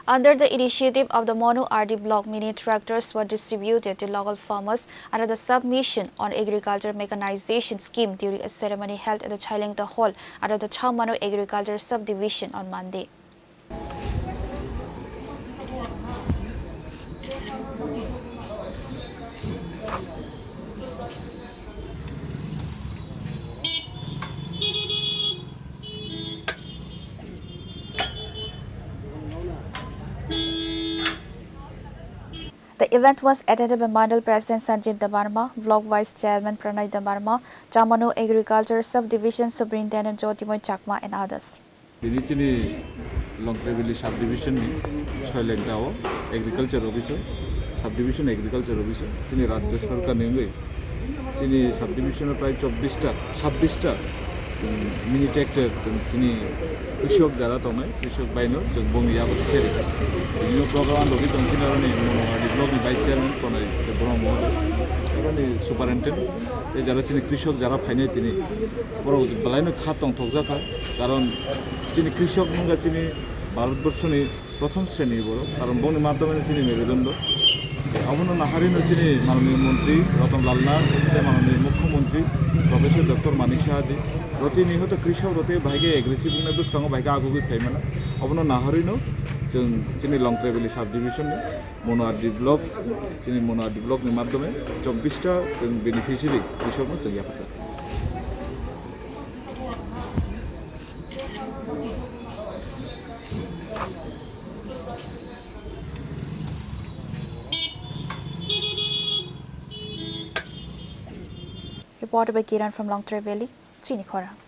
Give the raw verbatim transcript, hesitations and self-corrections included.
Under the initiative of the Monu R D block, mini tractors were distributed to local farmers under the Sub-Mission on Agriculture Mechanization Scheme during a ceremony held at the Chailengta Hall under the Chhamanu Agriculture Subdivision on Monday. The event was attended by Mandal President Sanjit Debbarma, Block Vice Chairman Pranay Debbarma, Chhamanu Agriculture Subdivision Superintendent Jyotimoy Chakma and others. Tini chini Longtrai Valley Subdivision ni Chailengta o Agriculture Officer, Subdivision Agriculture Officer, tini Rajya Sarkar ni wngwi chini subdivision o prai chobbish ta, sabbish ta chini mini tractor, chini krishok jara tongnai, krishok baino chwng bongni yago seri. Bini program ang rogwi tong chini aroni Monu R D block ni Vice Chairman Pranay Debbarma Mohoday, aroni Superintendent, tei jara chini krishok jara phainai tini borok belaino kha tongthokjak kha, karon chini krishok wngkha chini Bharatborsho ni prothom sreni borok, karon bongni madhyome chini merudondo. Abono naharino chini Mananiya Montri Ratan Lal Nath tei Mananiya Mukhyamantri Professor Doctor Manik Saha ji, rotini hoto krishok rotwi bahai khe aggressive wngnai bwskango bahai khe agugwi phaimana. Abono naharino chwng chini Longtrai Valley Subdivision ni Monu R D block, chini Monu R D block ni madhyome chobbish ta chwng beneficiary krishokno chwng yapharkha. Reported by Kiran from Longtrai Valley, Chini Khorang.